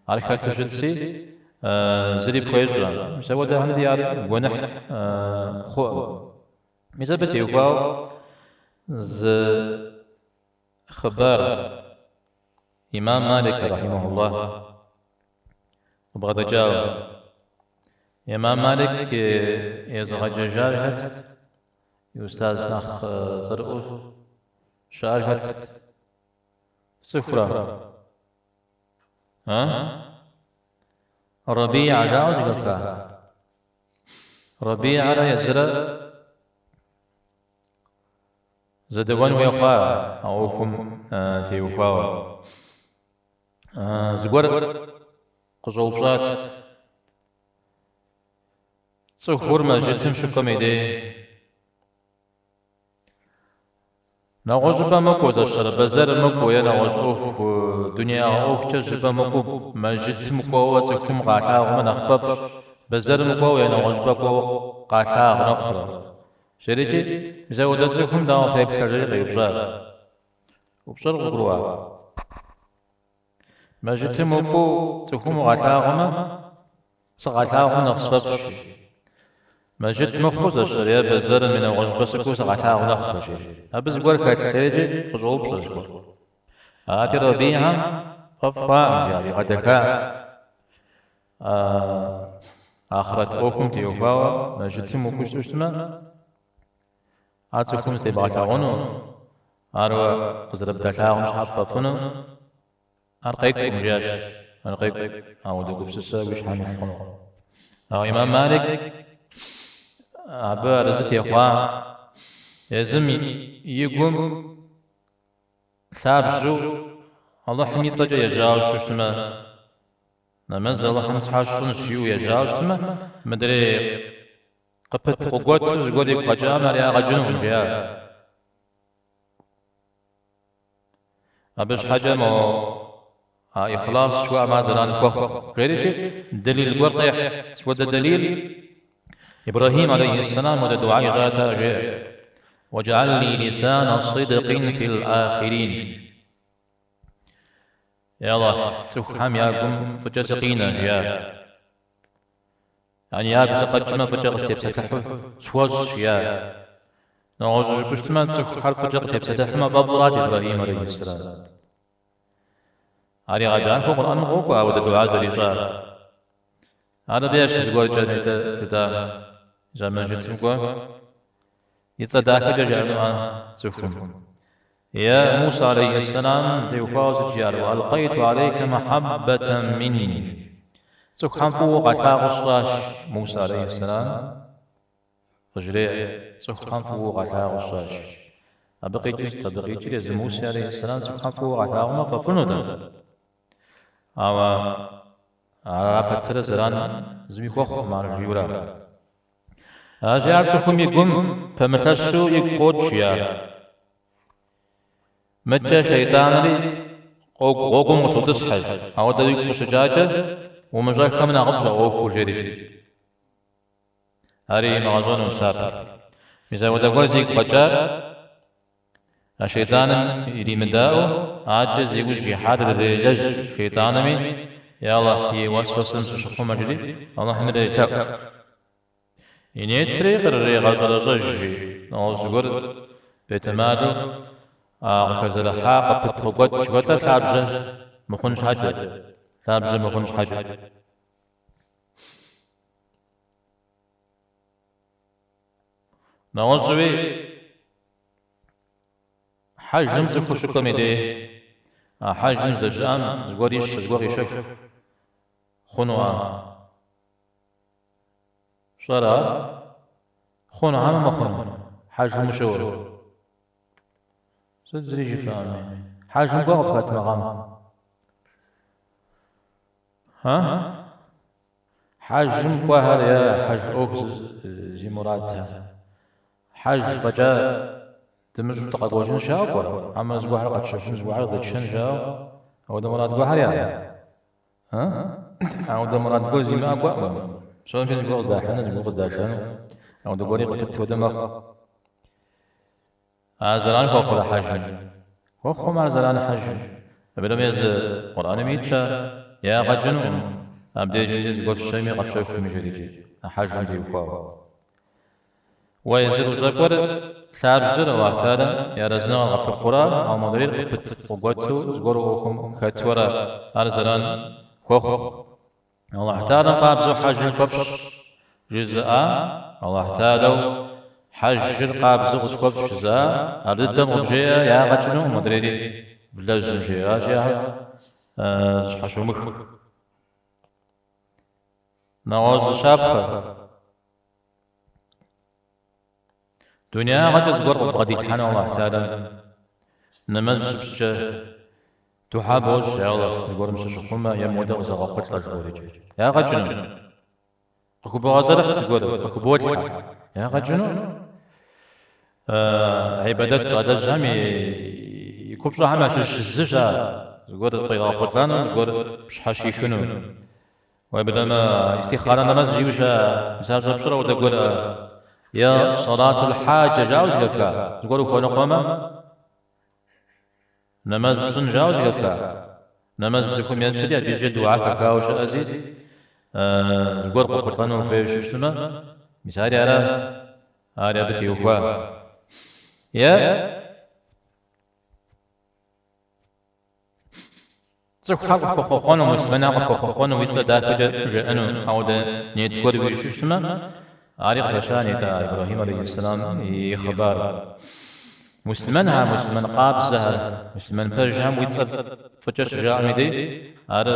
Ар хэту щытси, зыри пхуещӏэ. Мис апхуэдэхэм дей ар гуэныхь хъуӏым. Мис абы теухуауэ зы хъыбар Имам Малик рахьимахуллах къыбгъэдэкӏауэ. Имам Малик езыгъэджэжар хэт? И устаз нэхъ цӏэрыӏуэу щыӏэр хэт? Фцӏыхурэ? А? Рабиа жаӏэу зэхэфха? Рабиарэ езырэ зэдэуэн хуей хъуа а ӏуэхум теухуауэ. Зыгуэр къыщӏэупщӏат. Цӏыхур мэжджытым щыкӏуэм и дей Нэгъуэщӏыпӏэ мыкӏуэу, зэщэрэ, бэзэрым мыкӏуэу е нэгъуэщӏ ӏуэху, дунеягъэ ӏуэхукӏэ щӏыпӏэ мыкӏуэу мэжджытым кӏуэуэ цӏыхум къалъагъумэ нэхъ фӏэфӏщ, бэзэрым кӏуэуэ е нэгъуэщӏыпӏэ кӏуэуэ къалъагъу нэхърэ. Жерикӏи, мис апхуэдэ цӏыхум дауэ феплърэ жери къеупщӏащ. Упщӏэр къыгурыӏуа? Мэжджытым укӏуэу цӏыхум укъалъагъумэ, сыкъалъагъумэ нэхъ сфӏэфӏщ. Мэжджыт мыхъуу зэщэр е бэзэрым е нэгъуэщӏыпӏэ сыкӏуэу сыкъалъагъу нэхърэ, жери. Абы зыгуэр хэлъ жерикӏи къыщӏоупщӏэ зыгуэр. Арати, Рабиӏэм фӏэфӏ хъуакъым, жи, ар игъэдэха. Ахърэт ӏуэхум теухуауэ мэжджытым укӏуэу щыту щытмэ, ар цӏыхум зытебгъэлъагъуну, ар уэ къызэрыбдалъагъум щхьэ пфӏэфӏыну, Ар къекӏукъым, жиӏащ, ар къекӏукъым, ауэдэ гупсысэ уи щхьэм илъ хъунукъым. Ауэ Имам Малик абы арэзы техъуа, езым и гум лъабжьэу Алыхьым и цӏэкӏэ ежьауэ щыту щытмэ, нэмэз Алыхьым щхьэ сщӏынщ жиӏэу ежьауэ щытмэ, мыдрей къыпыт къыгуэту зыгуэр игу къэкӏамэ, ар ягъэ кӏынукъым, жиӏащ. Абы щхьэкӏэ мо а ихлас жыхуаӏэм ар зэран хуэхъу жерикӏи, дэлил гуэр къехь. Сыт хуэдэ дэлил? Ибрэхьим алейхьиссэлам хуэдэ дугьэ ищӏат ар, жеӏэ, Уэджгьэл ли лисана сыдкъин фил ахирин. Е Аллахь, цӏыхухэм я гум фӏыкӏэ сыкъинэ, жиӏа. Яни ягу сыкъэкӏмэ, фӏыкӏэ къыстепсэлъыхьу схуэщӏ, жиӏа. Нэгъуэщӏу жыпӏэу щытмэ, цӏыхухэр фӏыкӏэ къытепсэлъыхьмэ, фӏэфӏырат Ибрэхьим алейхьиссэлам. Ар игъэдахэу Къурӏэным къокӏуэ ауэдэ дугьэ зэрищӏар. Ар абы ещхь зыгуэркӏэ нетӏэ жытӏа а мэжджытым кӏуэ и цӏэ дахэкӏэ жаӏэнуӏэ цӏыхум. Е Муса алейхьиссэлам теухуауэ сыт жиӏар? Уэ алкъейту алейкэ махьэббэтэн минни. Цӏыхухэм фӏыуэ укъалъагъуу сщӏащ, Муса алейхьиссэлам къыжреӏэ, цӏыхухэм фӏыуэ укъалъагъуу сщӏащ. Абы къикӏыр сыт? Абы къикӏыр езы Муси алейхьиссэлам цӏыхухэм фӏыуэ къалъагъумэ фӏэфӏынут абы. Ауэ ара пэтрэ зэран зыми хуэхъукъым ар жиӏэурэ. Аращи, ар цӏыхум и гум пэмылъэщу игу къокӏ, жиӏар. Мыдкӏэ шейтӏанри гъуэгум къытотӏысхьэ. Ауэдэ уигу къыщыкӏакӏэ, умыщӏэххэм нэхъыфӏщ а ӏуэхур, жери. Ари имыгъэщӏэну псапэр. Мис ауэдэ гуэр зигу къэкӏар а шейтӏаным иримыдаӏуэу, адэкӏэ зи ужь ихьар ирелэжь шейтӏанми, Я Аллахь, и уэсуэсэм сыщыхъумэ, жери, Аллахьым ирелъэӏу. И нетри кърырегъэщӏэрэщӏэж, жи, нэгъуэщӏ зыгуэр бетэмалу а къыхэзэрыхьа къыпыт къыкъуэкӏ жыхуэтӏэр лъабжьэ мыхъун щхьэкӏэ, лъабжьэ мыхъун щхьэкӏэ. Нэгъуэщӏуи хьэжым цӏыхур щыкӏуэм и дей, а хьэжым здэщыӏэм зыгуэр ищэ, зыгуэр къищэху хъунуӏэ? Пщӏэрэ ар? Хъуну хьэмэ мыхъуну? Хьэжым ущыӏэу. Сыт зыри жыфӏэӏыми? Хьэжым кӏуэ къыфхэт мы гъэм? А? Хьэжым кӏуэхэр е хьэж ӏуэху зи мурадхэр. Хьэж фӏэкӏа дымыщӏу дыкъэкӏуэжын жаӏэу пӏэрэ? Хьэмэ зыгуэрхэр къэтщэхун, зыгуэрхэр дэтшэн жаӏэу ауэдэ мурад гуэрхэр яӏэ? А? Ауэдэ мурад гуэр зимыӏэ кӏуэӏым. Псоми зыгуэр къыздахьыну, зыгуэр къыздашэну, ауэдэ гуэри къыпыт хуэдэ мэхъу. Ар зэран хуэхъурэ хьэжым? Хуэхъум ар зэран хьэжым. Абы езы Къурӏэным итщ ар, ягъэ кӏынукъым, абдежым де зыгуэр фщэми къэфщэхуми жерикӏи, а хьэжым теухуауэ. Уэ езыр ущӏэкӏуэр лъабжьэр Аллахь Тэхьэлам и арэзыныгъэр къэплъыхъура, ауэ модрейр къыпыт къыгуэту зыгуэр ӏуэхум хэтуэрэ ар зэран хуэхъу. Аллахь Тэхьэлам къабзэу хьэжыр хуэфщӏ жызыӏа, Аллахь Тэхьэлэу хьэжыр къабзэу къысхуэфщӏ жызыӏа, ар дыдэм къыбжеӏэ, ягъэ кӏынукъым модрейри влэжьым жеӏэ. Аращи, ахэр зыщхьэщумых. Нэгъуэщӏ зы щапхъэ. Дунеягъэкӏэ зыгуэр къыббгъэдилъхьэну Аллахь Тэхьэлам нэмэз щыпщӏкӏэ духьэ бощӏ, я Аллахь, зыгуэрым сыщыхъумэ, е модэ къызэгъэхъулӏэ жыпӏэурикӏи. Ягъэ кӏыну? Къыхубогъэзэрыхь зыгуэр, къыхуболъхьэ. Ягъэ кӏыну? Гьибадэт щӏалэжьхэм и купщӏэхэм ящыщ зыщ ар, зыгуэр къуигъэхъулӏэну, зыгуэр пщхьэщихыну. Уеблэмэ, истихъарэ нэмэз жиӏэу щыӏэ, мис ар щӏэпщӏыр ауэдэ гуэр е сэлатул хьаджэ жаӏэу зэхэфха, зыгуэр ухуэныкъуэмэ, нэмэз пщӏын жаӏэу зэхэфха. Нэмэз цӏыхум ещӏри, абы ижькӏэ дугьэ хэхауэ щыӏэзи, зыгуэр къохъулӏэну ухуейуэ щытмэ, мис ари ара, ари абы теухуа. Е Цӏыхухэр къыпхуэхъуэхъуэну, муслъымэнхэр къыпхуэхъуэхъуэну, уи цӏэ дахэкӏэ жаӏэну, ауэдэ нет гуэр уиӏэу щытмэ, ари къыхэща нетӏэ Ибрэхьим алейхьиссэлам и хъыбар. Муслъымэнхэр, муслъымэн къабзэхэр, муслъымэн пэжхэм уи цӏэр фӏыкӏэ щыжаӏэм и дей, ар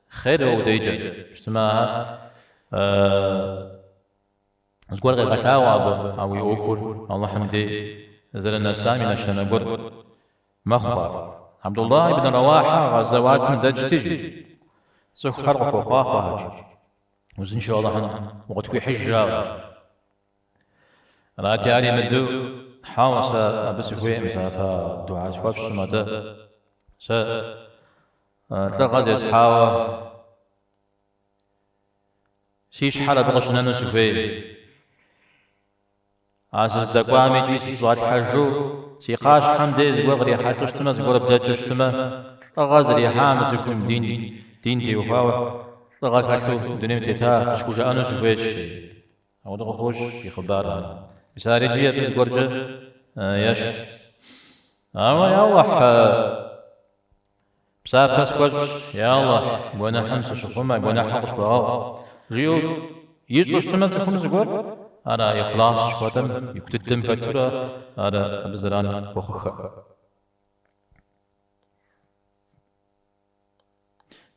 хъер уэ удейкӏэ щытмэ, ахэр зыгуэр къегъэлъагъуэ абы, а уи ӏуэхур Алыхьым дей зэрынэсам и нэщэнэ гуэр мэхъу ар. Абдуллах ибн Рауахьэ гъэзэуатым дэкӏти, жи, цӏыхухэр къыхуэхъуахъуэхэт, жи, узыншэу Алыхьым укъытхуихьыж жаӏэу. Арати, ар имыдэу, хьэуэ, сэ абы сыхуейкъым, сэ фэ дугьэ схуэфщӏым, атӏэ. Сэ лӏыгъэ зесхьауэ си щхьэр абы къыщынэну сыхуей. А сыздэкӏуам икӏи сыщӏалъхьэжу си кхъащхьэм дей зыгуэр кърихьэлӏэу щытмэ, зыгуэр блэкӏыу щытмэ, лӏыгъэ зэрихьа мы цӏыхум дин, дин теухуауэ лӏыгъэ хэлъу дунейм тета къысхужаӏэну сыхуейщ. Ауэдэ къыхощ и хъыбархэм. Мис ар иджы абы зыгуэркӏэ ещхьщ. Ауэ, я Алыхь, псапэ схуэщӏ, я Алыхь, гуэныхьым сыщыхъумэ, гуэныхьыр къысхуэгъэгъу, жиӏэу ищӏу щытмэ цӏыхум зыгуэр, ар а ихлас жыхуэтӏэм ику дыдэм хэтурэ ар абы зэран хуэхъухэ.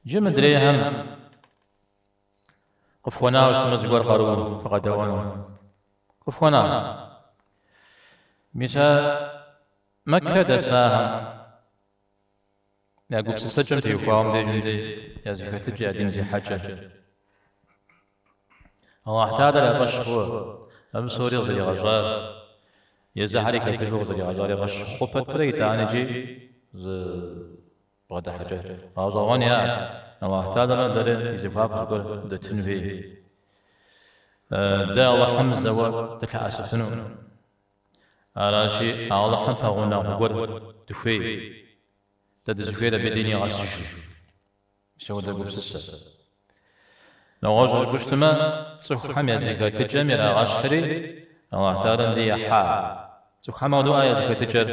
Иджы мыдрейхэм къыфхуэнауэ щытмэ зыгуэр къару фыкъэдэӏуэну. Къыфхуэна? Мис а Мэккэ дэсахэм я гупсысэкӏэм теухуауэ мыбдежым дей я зэхэтыкӏэ, я дин зехьэкӏэ. Аллахь Тэхьэлэр я фӏэщ хъууэ, абы псори къызэригъэщӏар, езыхьэри хэтыжу къызэригъэщӏар я фӏэщ хъу пэтрэ итӏанэ икӏи зы бгъэдыхьэкӏэ гъэщӏэгъуэн яӏэт. Аллахь Тэхьэлэрэ дэрэ ди зэхуаку зыгуэр дэтын хуей. Дэ Аллахьым зэуэ дылъэӏэсыфыну. Аращи, Алыхьым пэгъунэгъу гуэр дыхуей. Дэ дызыхуейр абы дей нигъэсыжу. Мис ауэдэ гупсысэ. Нэгъуэщӏу жыпӏэу щытмэ, цӏыхухэм я зэхэтыкӏэм ирагъэщхьри, Аллахь Тэхьэлэм дей яхьа. Цӏыхухэм ауэдэу я зэхэтыкӏэр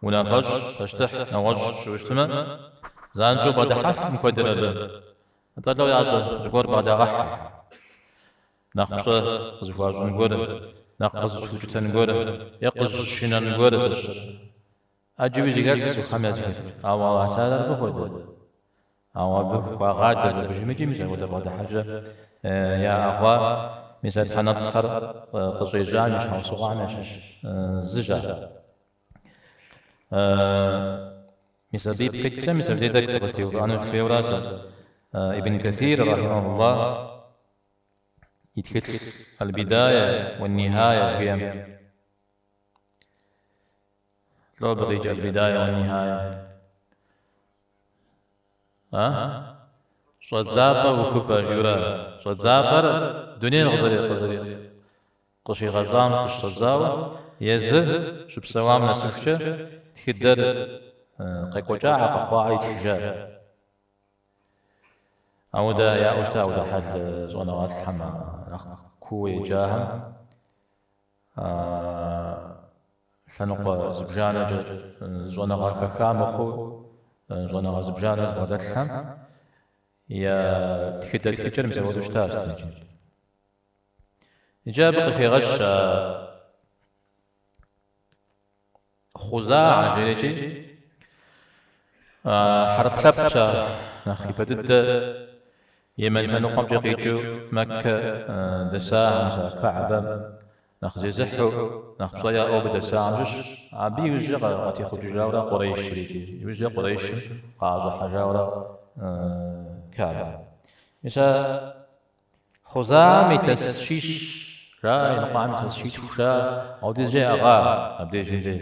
унафэщӏ, пащтыхь, нэгъуэщӏ жыпӏэу щытмэ, занщӏэу бгъэдыхьэфым куэдыр абы. Атӏэ лӏо ящӏэ, зыгуэр бгъэдагъэхьэ. Нэхъ пщӏэ къызыхуащӏын гуэр, нэхъ къызыщыукӏытэн гуэр е къызыщышынэн гуэр зыщ. ӏэджэуи зэхэлъ цӏыхухэм я зэхэтыкӏэ. Ауэ Аллахь Тэхьэлэр абы хуэдэ. Ауэ абы хуагъадэ абыжым икӏи мис апхуэдэ бгъэдыхьэкӏэ яӏэ хъуа, мис а тхьэнэпцӏхэр къыщӏежьам и щхьэусыгъуэхэм ящыщ зыщ ар. Мис абы ипкъ иткӏэ, мис абдей тӏэкӏу дыкъызытеувыӏэну сыхуейуэ аращ. Ибн Кэсир, рахьимахуллах, и тхылъ Аль-Бидая уан-Нихая жиӏэм. Лӏо абы къикӏ Аль-Бидая уан-Нихая? А? Щӏэдзапӏэ ухыпӏэ жиӏэурэ. Щӏэдзапӏэр дунейр къыщигъэщӏам къыщыщӏэдзауэ, езыр щыпсэуам нэсыхукӏэ тхыдэр къекӏуэкӏахэр, къэхъуахэр итхыжащ. Ауэдэ яӏэу щыта ауэдэ хьэл щӏэныгъэлӏхэм, нэхъ кууэ еджахэм лъэныкъуэ зыбжанэкӏэ щӏэныгъэ хэха мыхъуу, щӏэныгъэ зыбжанэ зыбгъэдэлъхэм я тхыдэ тхыкӏэр мис апхуэдэу щытащ. Иджы абы къыхегъэщ а Хъузагьэ жерикӏи, хьэрып лъэпкъщ ар, нэхъ ипэ дыдэ Йемен лъэныкъуэмкӏэ къикӏыу Мэккэ дэсахэм, мис а Каӏбэм нэхъ зезыхьэу, нэхъ пщӏэ яӏэу абы дэсахэм щыщ. Абы иужькӏэ къатехъукӏыжауэра Къурэйшыр икӏи, иужькӏэ Къурэйшым къаӏэщӏыхьэжауэра Каӏбэр. Мис а Хъузаам илъэс щищ жаӏэ, иныкъуэхэм илъэс щитху жаӏэ, ауэдизкӏэ яӏыгъа абдежым дей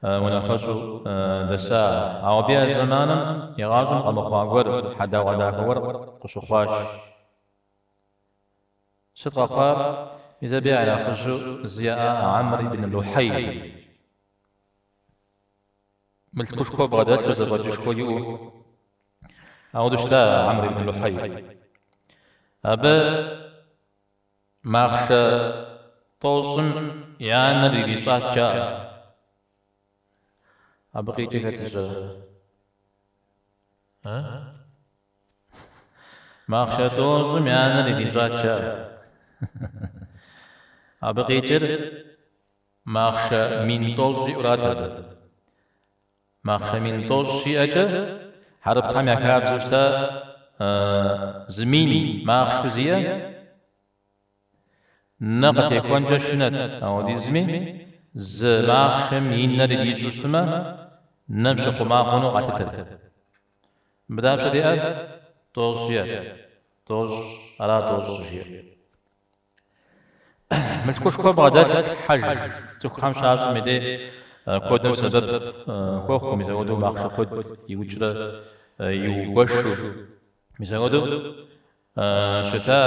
унафэщӏу дэса. Ауэ абы я зэманым игъащӏэм къэмыхъуа гуэр, хьэдэгъуэдахэ гуэр къыщыхъуащ. Сыт къэхъуар? Мис абы я нэхъыжьу зы яӏа Амр ибн Лухьэй. Мылъкушхуэ бгъэдэлъу, зэфӏэкӏышхуэ иӏэу ауэдэу щыта Амр ибн Лухьэй. Абы махъшэ тӏощӏым я нэр ирищӏат жаӏэ. Абы къикӏыр хэт ищӏэрэ? Махъшэ тӏощӏым я нэр ирищӏат жаӏэ. Абы къикӏыр Махъшэ 10 000 иӏэурат абы. Махъшэ 10 000 щиӏэкӏэ, хьэрыпхэм я хабзэу щыта зы мин махъшэу зиӏэ нэ къытехуэнкӏэ шынэт ауэдизми, зы махъшэм и нэр ирищӏу щытмэ, нэм щыхъума хъуну къалъытэт. Мыбы дапщэт иӏэр? Тӏощӏ иӏэт. Тӏощӏ, ара тӏощӏ щӏыжиӏэр. Мылъкушхуэ бгъэдэлът хьэж цӏыхухэм щащӏым и дей. Куэдым сэбэп хуэхъуу, мис апхуэдэу махъшэ куэд иукӏрэ иугуэшу, мис апхуэдэу щыта,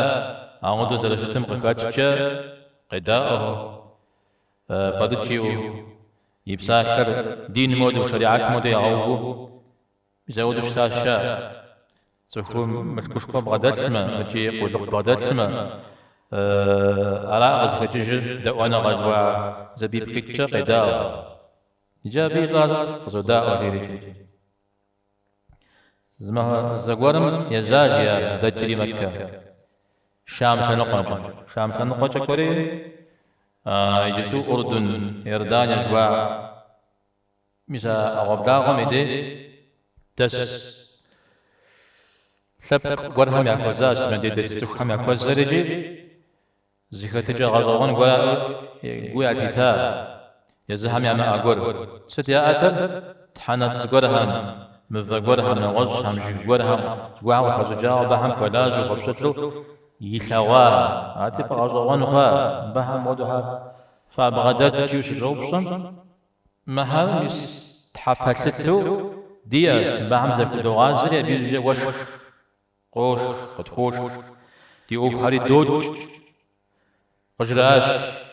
ауэдэу зэрыщытым къыхэкӏкӏэ къедаӏуэу, фӏэлӏыкӏ иӏэу, и псалъэр диным хуэдэу, шэригьэтым хуэдэу ягъэуву, Мис ауэдэу щытащ ар. Цӏыхум мылъкушхуэ бгъэдэлъмэ, икӏи къулыкъу бгъэдэлъмэ, ара къызыхэкӏыжыр дэӏуэныгъэ жыхуаӏэр, абы ипкъ иткӏэ къедаӏуэ. Иджы абы ищӏар сыт? Къызодаӏуэ, жери. Зэгуэрым ежьа, жи ар, дэкӏри Мэккэм. Шам лъэныкъуэмкӏэ. Шам лъэныкъуэкӏэ кӏуэри, иджыпсту Урдун, Иордание жыхуаӏэ. Мис а ӏэгъуэблагъэм и дей дэс лъэпкъ гуэрхэм яхуэзащ, мыдей дэс цӏыхухэм яхуэзэр икӏи зыхэтыкӏэ гъэщӏэгъуэн гуэр яӏэу гу ялъита, езыхэм ямыӏэ гуэр. Сыт яӏэтэр? Тхьэнэпцӏ гуэрхэм, мывэ гуэрхэм, нэгъуэщӏхэм, жыг гуэрхэм, зыгуэрхэм къыхэщӏыкӏауэ абыхэм хуэлажьэу, хуэпщылӏу илъэгъуа. Арати, фӏэгъэщӏэгъуэн хъуа, мыбыхэм мыпхуэдэу фабгъэдэт жиӏэу щыщӏэупщӏэм, Мыхэр мис тхьэпэлъытэу диӏэщ, мыбыхэм захудогъазэри абы иужькӏэ уэшх къошх, къытхуошх, ди ӏуэхухэри докӏ, къыжраӏащ.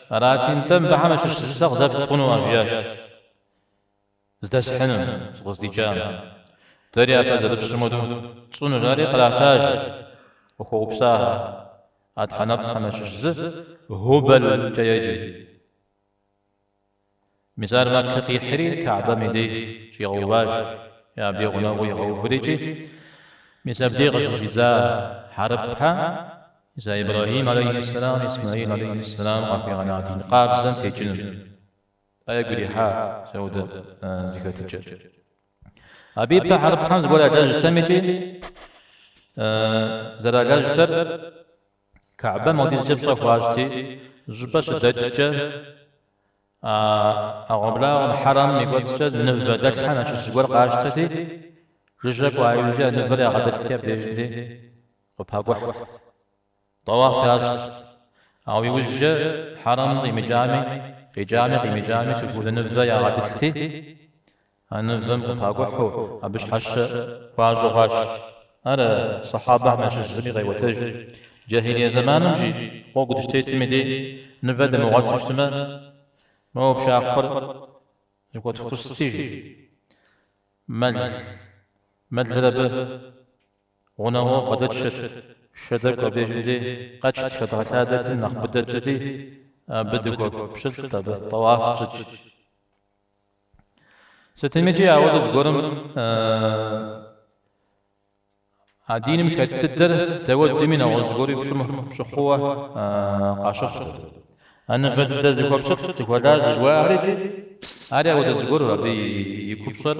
Арати, нтӏэ, мыбыхэм ящыщ зы сэ къызэфт хъунукъэ, жиӏащ. Здэсхьыну, сыкъыздикӏам. Дэри а фэ зэрыфщӏым хуэдэу тщӏынущ, ари къратащ, къыхуэупсахэр. А тхьэнэпцӏхэм ящыщ зы Хубэлкӏэ еджэт. Мис ар Мэккэ къихьри, Каӏбэм и дей щӏигъэуващ, е абы гъунэгъуу игъэуври икӏи мис абдей къыщыщӏидза хьэрыпхэм, мис а Ибрэхьим алейхьиссэлам, Исмаил алейхьиссэлам къахуигъэна дин къабзэм текӏыным. Ар ягу ирихьа мис ауэдэ зыхэтыкӏэ. Абы ипэ хьэрыпхэм зыгуэр ялэжьтэм икӏи зэралэжьтэр Каӏбэм ауэдизкӏэ пщӏэ хуащӏти, щӏыпӏэ щыдэкӏкӏэ а ӏэгъуэблагъэм хьэрэмым и кӏуэцӏкӏэ нывэ дэлъхэм ящыщ зыгуэр къащтэти, жыжьэ кӏуа иужькӏэ а нывэр ягъэтӏылъти абдежым дей къыпакӏухьт, тӏэуаф ящӏт. Ауэ иужькӏэ хьэрэмым къимыкӏами, къикӏами къимыкӏами сыт хуэдэ нывэ ягъэтӏылъти, А нывэм къыпакӏухьу, абы щхьэщэ хуащӏу хъуащ. Ар сэхьабэхэм ящыщ зыми къеӏуэтэж. Джахилие зэманым, жи, гъуэгу дыщытетым и дей нывэ дымыгъуэту щытмэ, моуэ пшахъуэр зыхуэтхусти, жи, мэл, мэлыр абы гъунэгъуу бгъэдэтшэт, шэ тӏэкӏу абдежым дей къэтшт, хэдгъэлъадэти, нэхъ быдэ тщӏыти, абы дыхуэпщылӏт, абы тӏэуаф тщӏыт. Сытымикӏи ауэдэ зыгуэрым а диным хэт дыдэр дауэдми нэгъуэщӏ зыгуэри пщӏы хъууэ къащыхъут. А нывэ дыдэ зыхуэпщылӏ, зыхуэлажьэ жыхуаӏэри икӏи ари ауэдэ зыгуэру абы и купщӏэр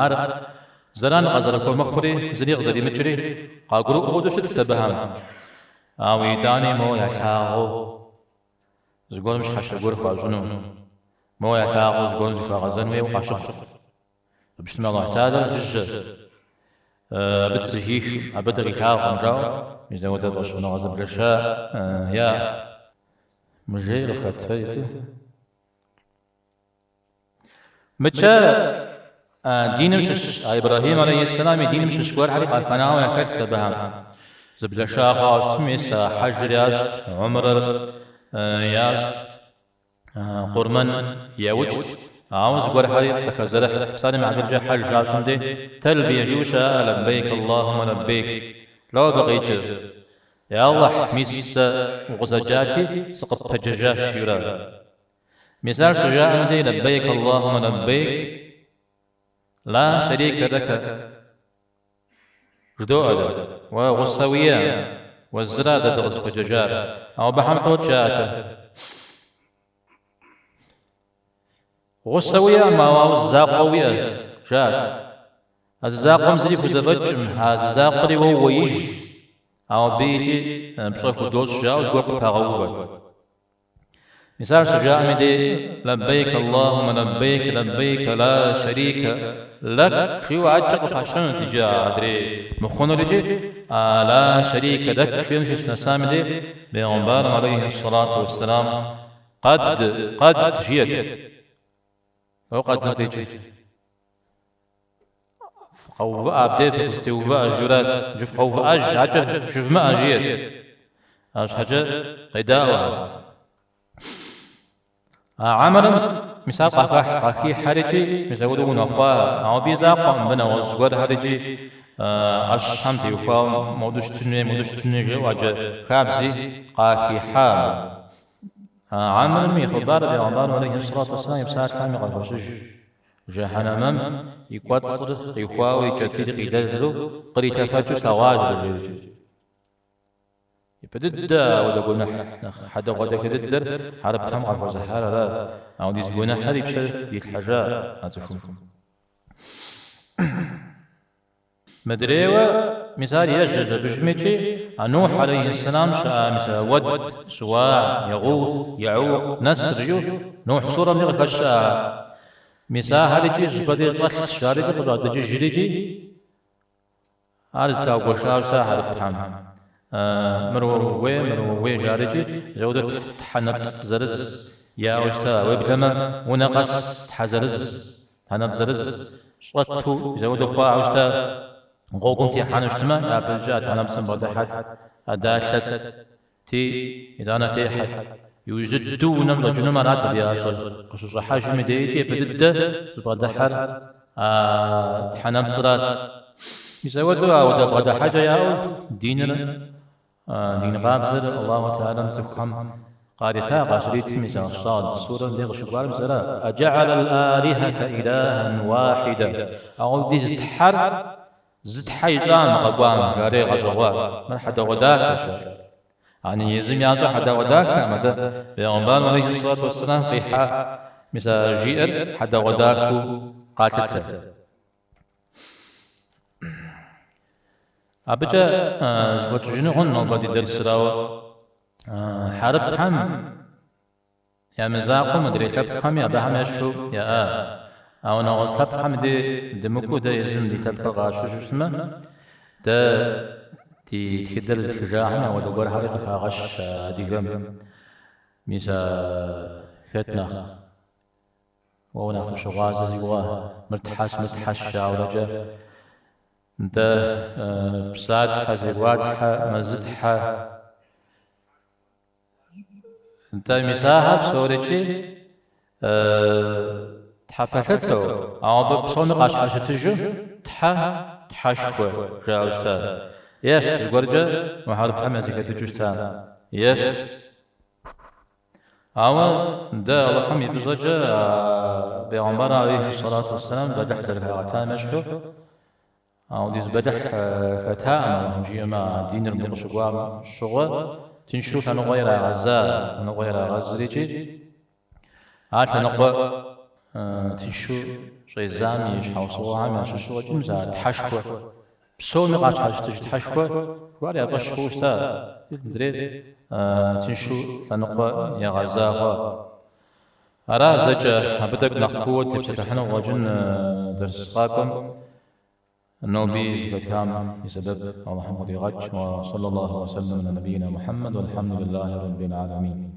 ар зэран къазэрыхуэмыхъури, зыри къызэримыкӏри къагурыӏуэ хуэдэу щытт абыхэм. Ауэ итӏани моуэ ялъагъуу Зыгуэрым щхьэщэ гуэр хуащӏыну, моуэ ялъагъуу зыгуэрым зыхуагъэзэн хуейуэ къащыхъут. Абы щытмэ Алыхь Тэхьэлэр жыжьэ, абы дызэхих, абы дыкъилъагъукъым жаӏэу, мис ауэдэ фӏэщхъуныгъэ зэблэша яӏэт. Мыжей къыфхэт фэ иджы. Мыкӏэ диным щыщ, а Ибрэхьим алейхьиссэлам и диным щыщ гуэрхэри къахэнауэ яхэлът абыхэм. Зэблэша хъуауэ щытми, мис а хьэжыр ящӏт, умрэр ящӏт, къурмэн яукӏт, ауэ зыгуэрхэри къыхэзэрыхьт. Псалъэм и хьэтыркӏэ хьэж щащӏым дей тэлбие жиӏэу щыӏэ, лэббейк Аллахумэ лэббейк. Лӏо абы къикӏыр? Я Аллахь, мис сэ укъызэджати, сыкъыппэджэжащ, жиӏэурэ. Мис ар щыжаӏэм дей лэббейк Аллахумэ лэббейк, ла шэрикэ лэкэ жыдоӏэ дэ. Уэ гъусэ уиӏэ, уэ зыра дэ дыкъызыпэджэжар. Ауэ абыхэм лӏот жаӏэтэр. Гъусэ уиӏэм, ауэ ауэ зы закъуэ уиӏэ, жаӏэт. А зы закъуэм зыри хузэфӏэкӏым, а зы закъуэри уэ ууеиж, ауэ абы икӏи пщӏэ худощӏ, жаӏэу зыгуэр къыпагъэувэт. Мис ар щыжаӏэм и дей, Лэббейк Аллахумэ лэббейк, лэббейк ла шэрикэ лэк, жиӏэу адэкӏэ къыпащэнут иджы адрей мыхъунур икӏи, а ла шэрикэ лэк жиӏэм щынэсам и дей, Бегъымбарым алейхи ссалату уэсселам къэд, къэд жиӏэт. Гьукъэдым къикӏыр. Фыкъэувыӏэ абдей фыкъызэтеувыӏэ жиӏэурат. Иджы фыкъэувыӏэж, акӏэ жывмыӏэ жиӏэрт. Арщхьэкӏэ къедаӏуэхэрт. А Гьэмрым мис ар къахахь, къахихьэрикӏи, мис апхуэдэу унэхъуа, ауэ абы и закъуэкъым, мыбы нэгъуэщӏ зыгуэрхэрикӏи ӏэщхэм теухуауэ моду щытын хуей, моду щытын хуей жиӏэу ӏэджэ хабзи къахихьа абы. А Гьэмрым и хъыбар бегъымбарым алейхи сэлату уэсселам и псалъэми къахощыж. Жэхьэнэмэм и кӏуэцӏыр къихуауэ и кӏэтӏийр къилэлу кърилъэфэкӏыу слъэгъуащ, жери. Япэ дыдэ ауэдэ гуэныхь нэхъ хьэдэгъуэдахэ дыдэр хьэрыпхэм къахуэзыхьар ара, ауэдиз гуэныхьыр и пщэ дилъхьэжа а цӏыхум. Мыдрейуэ, мис ар ежьэщ абыжым икӏи, а Нухь алейхи сэлам щыӏа мис а Уэд, Суа, Егъуф, Егьукъ, Нэср жиӏэу Нухь сурэми къыхэщ а мис ахэр икӏи щӏыпӏэ деж щӏэлъщ, ар икӏи къыщӏатӏыкӏыжри икӏи, Ар зытраугуэшауэ щыта хьэрыпхэм. Мыр уэ ууей, мыр уэ ууей жарикӏи, апхуэдэу тхьэ нэпцӏ зырыз яӏэу щыта. Уеблэмэ, унэ къэс тхьэ зырыз, тхьэ нэпцӏ зырыз щӏэту апхуэдэу хъуауэ щыта. Гъуэгум техьэну щытмэ, япэщӏыкӏэ а тхьэ нэпцӏым бгъэдыхьэт, адалъэт, ти, итӏанэ техьэт. Иужь дыдэу унэм щӏэкӏынум арат абы ящӏэр. Къыщыщӏыхьэжым и дейкӏи япэ дыдэ зыбгъэдыхьэр а тхьэ нэпцӏрат. Мис апхуэдэу ауэдэ бгъэдыхьэкӏэ яӏэу диныр, дин къабзэр Аллаху Тэхьэлам цӏыхухэм къарита, къащритым мис а Сад сурэм дей къыщыкӏуар мис ара, Аджа'ала аль-алихата илахан уахида. Ауэдиз тхьэр Зы тхьэ ищӏа мы къэкӏуам, жари ягъэщӏэгъуа. Мыр хьэдэгъуэдахэщ, ар. Ани езым ящӏэр хьэдэгъуэдахэкъым, атӏэ бегъымбарым алейхи сэлату уэсселам къихьа мис а жиӏэр хьэдэгъуэдахэу къалъытэ. Абыкӏэ зыхуэтщӏыжыну хъун нобэ ди дерсыр, ауэ хьэрыпхэм Я мызакъуэу мыдрей лъэпкъхэми абыхэм ещхьу яӏа. Ауэ нэгъуэщӏ лъэпкъхэм дей дымыкӏуэу дэ езым ди лъэпкъыр къатщтэу щытмэ, дэ ди тхыдэр зытхыжахэм ауэдэ гуэрхэри къыхагъэщ адыгэм. Мис а хэт нэхъ уэ унэхъ ущыгъуазэ си гугъэ, мыр тхьэщ, мыр тхьэщ жаӏэурэкӏэ. Нтӏэ, Псатхьэ, Зекӏуатхьэ, Мэзытхьэ. Нтӏэ, мис ахэр псорикӏи тхьэпэлъытэу, ауэ абы псоми къащхьэщытыжу тхьэ, тхьэшхуэ жаӏэу щыта. Ещхь зыгуэркӏэ мы хьэрыпхэм я зэхэтыкӏэу щытам. Ещхь. Ауэ дэ Алыхьым и фӏыщӏэкӏэ а бегъымбар алейхи сэлату уэсселам бэлыхь зэрыхагъэтам ещхьу, Ауэдиз бэлыхь хэтаӏым, Алыхьым жиӏэмэ, а диныр мыбы къыщыкӏуам щыгъуэ тыншу лъэныкъуэ ирагъэза, лъэныкъуэ ирагъэзри икӏи ар лъэныкъуэ тыншу щӏезам и щхьэусыгъуэхэм ящыщу къыщӏэкӏынщ а тхьэшхуэ, псоми къащхьэщытыж тхьэшхуэ жыхуаӏэр я фӏэщ хъууэ щыта, мыдрейр тыншу лъэныкъуэ егъэза хъуа. Ара зэкӏэ абы тӏэкӏу нэхъ кууэ тепсэлъыхьыну къыщӏэкӏын дэрс къакӏуэм ноби зэхэтхам и сэбэп Алыхьым къыдигъэкӏ. Уа саллаллаху уа саллям аля набийна Мухьэммэд уалхьэмдулиллахи раббил аламин.